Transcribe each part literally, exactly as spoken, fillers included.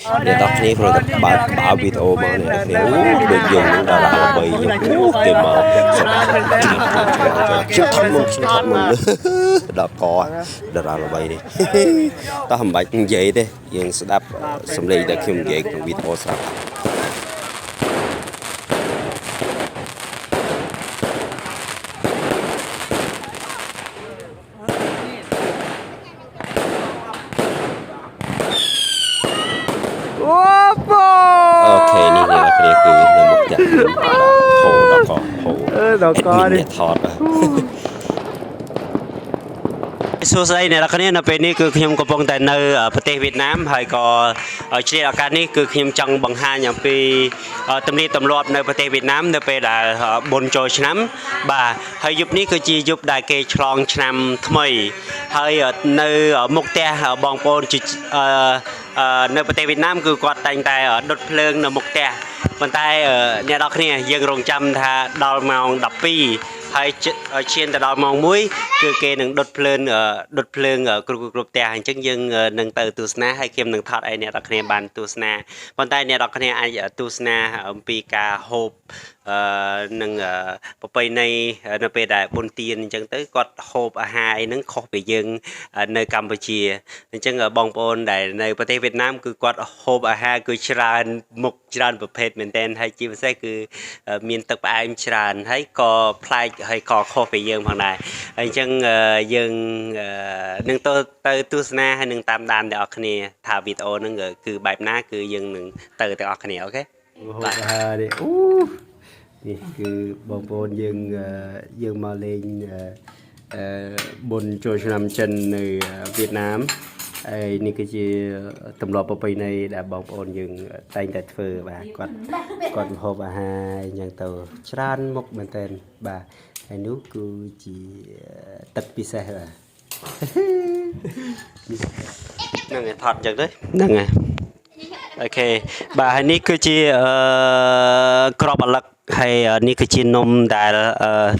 Nè, đŏk anai kơ ba, ba video mơ̆ng anai, đŏk anai. Ơ, đôč jing đa đa lăi ƀơi ñu. Ơ, kơ mơ̆. Čih thâo mơ̆ng, čih thâo mơ̆ng. Đa kơ đa đa lăi ƀơi anai. Tơdah hơmâo ƀai jing tê, yơ̆ng sơdăp, ơ, sơmlei đa khiêm jing kơ video sơdăp. Ơ, pô. Ơ, kơ anai, anai lăi kơ anai kơ anai mŭk tĕh. Hô, đŏk kơ, hô. Ơ, đŏk kơ admin anai. Anai thot. Sô sai anai lăi kơ anai, anai pơ anai kơ khiêm kơ pŏng tơ anai, ơ, pơ teh Việt Nam, hơi kơ, ơ, čih lăi kơ anai kơ khiêm čang ƀơ̆ng ha ñu pơ, ơ, tơmlĭ tơmlŏp anai pơ teh Việt Nam, anai pơ đa, ơ, ƀôn čô čơnăm, ba, hơi yŭp anai kơ či yŭp đa kơ čơlŏng čơnăm tơmơi. Hơi, ơ, anai, ơ, mŭk tĕh, ơ, ƀơ̆ng pŏn či, ơ, ơ, anai pơ teh Việt Nam kơ kŏt tañ tơ, ơ, đŭt plơ̆ng anai mŭk tĕh. Pơntai, ơ, anai đŏk anai, yơ̆ng rong čăm tha đŏl mơ̆ng đăp pi. Hơi č-, ơ, čin tơ đŏl mơ̆ng mui, kơ kơ năng đŭt plơ̆ng, ơ, đŭt plơ̆ng, ơ, krup krup krup tĕh, hăng čang yơ̆ng, ơ, năng tơ tu sơnă, hơi khiêm năng thot ai anai đŏk anai ƀan tu sơnă. Pơntai anai đŏk anai ai, ơ, tu sơnă, ơ, pi ka hôp ơ, năng, ơ, pơpơi anai, ơ, anai pơ đa ƀôn tiên, čang tơ kŏt hôp a hai năng khŏh pơ yơ̆ng, ơ, anai Campuchia. Čang, ơ, ƀơ̆ng pŏn đa anai pơ teh Việt Nam kơ kŏt hôp a hai kơ črăn mŭk črăn pơphet mơ̆n tĕn hơi či pơseh kơ, ơ, min tơk pơai črăn hơi kơ plai hơi kơ khŏh pơ yơ̆ng phang đa. Ơ, čang, ơ, yơ̆ng, ơ, năng tơ, tơ tu sơnă hơi năng tam đan đa đŏk anai tha video năng, ơ, kơ ƀai pơnah kơ yơ̆ng năng tơ đa đŏk anai, ok? Ơ, hôp a hai đê. Ơ. Anai kơ ƀơ̆ng pŏn yơ̆ng, ơ, yơ̆ng mă lĕng, ơ, ơ, ƀôn čô čơnăm čăn anai, ơ, Việt Nam. Ơ, anai kơ či, ơ, tơmlŏp pơpơi anai đa ƀơ̆ng pŏn yơ̆ng, ơ, tañ tĕt phơ ba kŏt, kŏt hôp a hai ñang tơ črăn mŭk mơ̆n tĕn ba. Anai kơ či, ơ, tĕt pơseh ba. Năng ai thot čang tơ. Năng ai. Ok. Ba hơi anai kơ či, ơ, krŏp alăk hơi, ơ, anai kơ či num đa, ơ,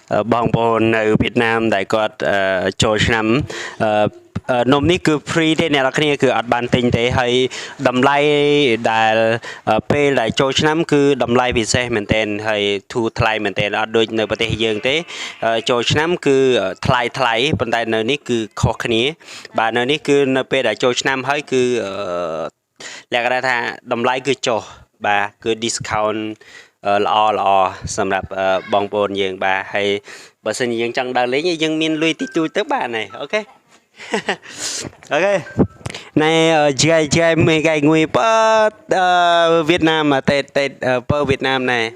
ơ, ƀơ̆ng pŏn anai Việt Nam đa kŏt, ơ, čô čơnăm. Ơ, ơ, num anai kơ free tĕ anai lăi kơ anai kơ ăt ƀan tañ tĕ hơi đăm lăi đa, ơ, pơ đa čô čơnăm kơ đăm lăi pơseh mơ̆n tĕn hơi thu tơlơi mơ̆n tĕn ăt đôč anai pơ teh yơ̆ng tĕ. Ơ, čô čơnăm kơ, ơ, tơlơi tơlơi, pơntai anai anai kơ khŏh kơ anai. Ba anai anai kơ anai pơ đa čô čơnăm hơi kơ, ơ, lĕ kơ đa tha đăm lăi kơ čô, ba kơ discount, ơ, lơ lơ sơmrăp, ơ, ƀơ̆ng pŏn yơ̆ng ba hơi, ba sĭt yơ̆ng čang đa lĕ anai yơ̆ng min lui tĭ tui tơ ba anai, ok? Ok. Anai, ơ, jai jai mơi gai ngui pơ, ơ, Việt Nam, ơ, tĕt, tĕt, ơ, pơ Việt Nam anai.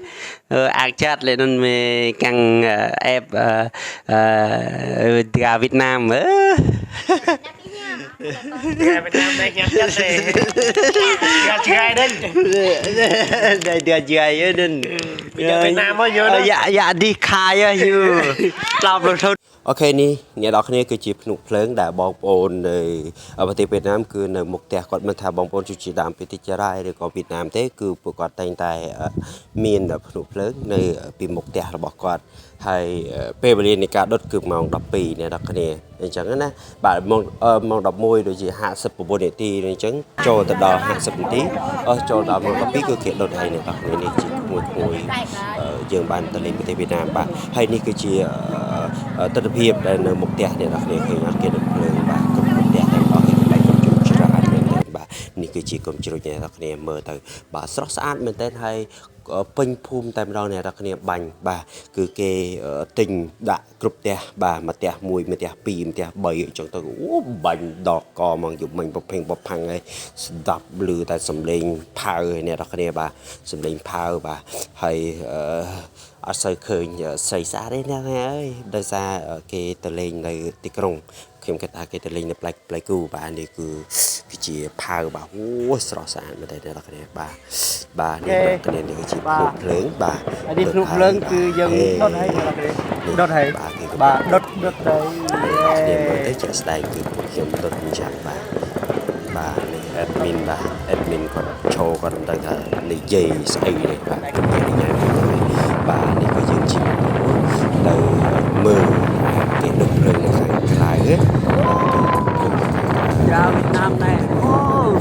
Ơ, ak čat lĕ anŭn mơi kăng, ơ, ĕp, ơ, ơ, dra Việt Nam, ơ. Dra Việt Nam anai ñăp čăt lĕ. Dra jai đĕn. Anai dra jai đĕn. Ơ, Việt Nam ơ, ñu ơ, anŭn. Yă, yă dih khai ơ, ñu. Tlap lu thut. Ok, anai, anai đŏk anai kơ či phnuh plơ̆ng đa ƀơ̆ng pŏn anai, ơ, pơ teh Việt Nam kơ anai mŭk tĕh kŏt mơ̆n tha ƀơ̆ng pŏn ču či đam pơ teh Jarai đe kơ Việt Nam tĕ kơ pơ kŏt tañ tơ, ơ, min đa phnuh plơ̆ng anai, ơ, pơ mŭk tĕh rơbah kŏt. Hơi, ơ, pơ ƀơi anai kơ đŭt kơ mơ̆ng đăp pi anai đŏk anai. Anai čang anai, ba mơ̆ng, ơ, mơ̆ng đăp môi đôi či hă sĭt pơ ƀôn anai tĕ anai čang. Čô tơdŏ hă sĭt tĕ, ơ, čô tơdŏ mơ̆ng kơ pi kơ kơ đŭt hơi anai, đŏk anai, anai či kơ mơi kơ mơi, ơ, yơ̆ng ƀan tơlơi pơ teh Việt Nam ba. Hơi anai kơ či, ơ, ơ, tơlơi pơhiăp đa anai mŭk tĕh anai, đŏk anai kơ ñu kơ đŭt plơ̆ng ba, kơ mŭk tĕh anai đŏk anai kơ mơi kơ ču čra anai ba. Anai kơ či kơ mơi ču anai, đŏk anai mơi tơ ba sroh sơăt mơ̆n tĕn hơi, ơ, pơ̆ng phŭm tơm rong anai, đŏk anai ƀañ ba kơ kơ, ơ, tañ đa krup tĕh ba, mă tĕh mui, mă tĕh pi, mă tĕh ƀai, čang tơ, ơ, ƀañ đŏk kơ mơ̆ng yŭ mơ̆ng pơpheng pơphăng ai, sơdăp lu tơ sơmlĕng phao anai đŏk anai ba, sơmlĕng phao ba, hơi, ơ, ăt sơi khơi, ơ, sơi sa đe anai ơi, đa sa, ơ, kơ tơlĕng đa tơkrong, khiêm kơ ta kơ tơlĕng đa plek, plek kơ ba anai kơ, kơ či phao ba, ơ, sroh sa mơ̆n tĕn đa đŏk anai ba. Ba anai, ok, đŏk anai, anai kơ či ba. Phnuh plơ̆ng ba. Anai phnuh plơ̆ng kơ yơ̆ng đŭt hơi, đŭt hơi. Ba, đŭt, đŭt hơi. Anai mơi tĕ čă sơdai kơ yơ̆ng đŭt mơ̆ng čang ba. Ba anai admin ba, admin kŏn čô kŏn tơ kơ anai jai sơai anai ba. Ba anai kơ yơ̆ng či đŭt mơ̆ng kơ đŭt plơ̆ng anai kơ lai ơ. Dra Việt Nam anai. Ô,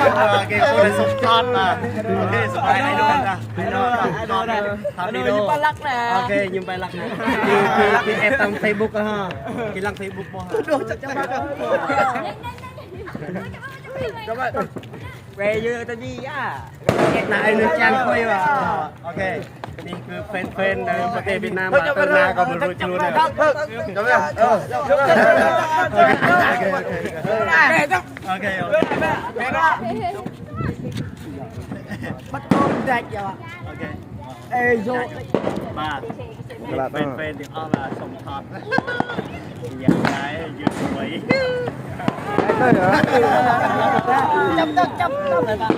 Ok, cô này sống sót mà. Ok, sống sót này luôn à. Ai đô, ai đô, ai đô. Thăm đi đô. Ñu pơlăk nè. Ok, ñu pơlăk nè. Kí, kí, kí ép trong Facebook hă. Kí lăng Facebook ƀôh hă. Đô, chắc chắn. Chụp, chụp. Về như tao đi á. Ép nă ai nơ chăng kôi wa. Ok. Anai kơ fan-fan dari pơtĕh Việt Nam mă tơnah kơ mơruč lu nè. Ok, ok. Ok, ok. Bắt con đạch ya. Ok. Ê, yo. Ba. Gơlăt, fan-fan di ôh lah, sông thot. Yang lain, you boy. Chụp, chụp, chụp, chụp.